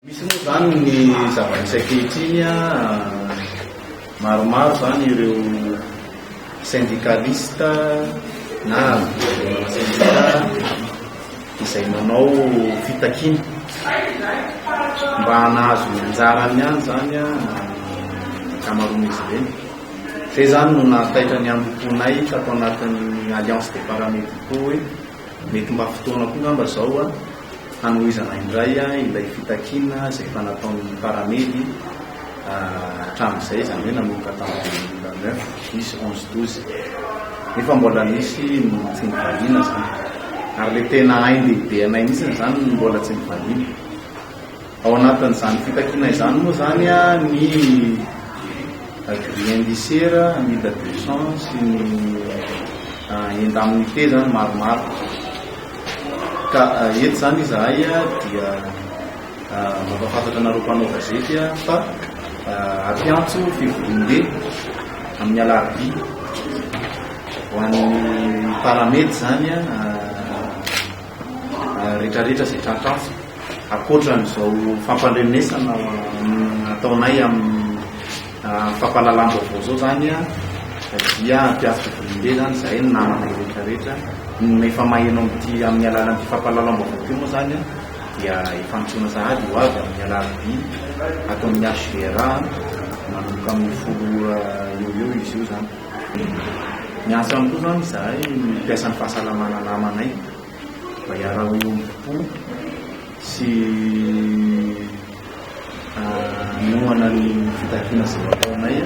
Misy moa izany ny zava-misy ankehitriny, maromaro izany ireo syndicaliste na vondrona sendika izay manao fitakiana mba hanahazo ny anjarany ihany izany ankamaroan'izy ireny. Izay izany no nahataitra ny hambom-ponay tato anatin'ny Alliance des paramédicaux hoe mety mba fotoana koa angamba izao hanohizana indray ilay fitakiana izay efa nataon'ny Paramedy hatramin'izay, izany hoe nanomboka tamin'ny 2009, 10, 11, 12. Nefa mbola nisy no tsy nivaliana izany. Ary ilay tena ain-dehibe anay mihitsy izany no mbola tsy nivaliana. Ao anatin'izany fitakiana izany moa izany ny grille indiciaire, 1200 sy ny indemnité izany maromaro. Ka eto izany izahay dia mampahafantatra anareo mpanao gazety fa hampiantso fivoriambe amin'ny alarobia ho an'ny paramedy izany rehetrarehetra izay tratrantso. Ankoatran'izao fampandrenesana ataonay amin'ny fampahalalam-baovao izao izany dia hampiantso fivoriambe izany izahay ny namanay rehetrarehetra. Ny efa maheno amin'ity amin'ny alalan'ity fampahalalam-baovao ity moa izany dia efa antsoina sahady ho avy amin'ny alarobia ato amin'ny HVRA manomboka amin'ny 10 ora eo ho eo izy io izany. Miantso ihany koa izany izahay ny mpiasan'ny fahasalamana namanay mba hiara-hiombom-po sy hanohana ny fitakiana izay ataonay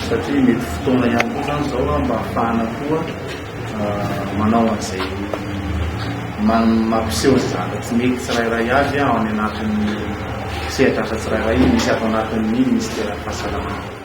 satria mety fotoana ihany koa izany izao mba hahafahana koa manao an'izay mampiseho ny zavatra tsy mety tsirairay avy ao any anatin'ny sehatr'asa tsirairay misy ato anatin'ny minisiteran'ny fahasalamana.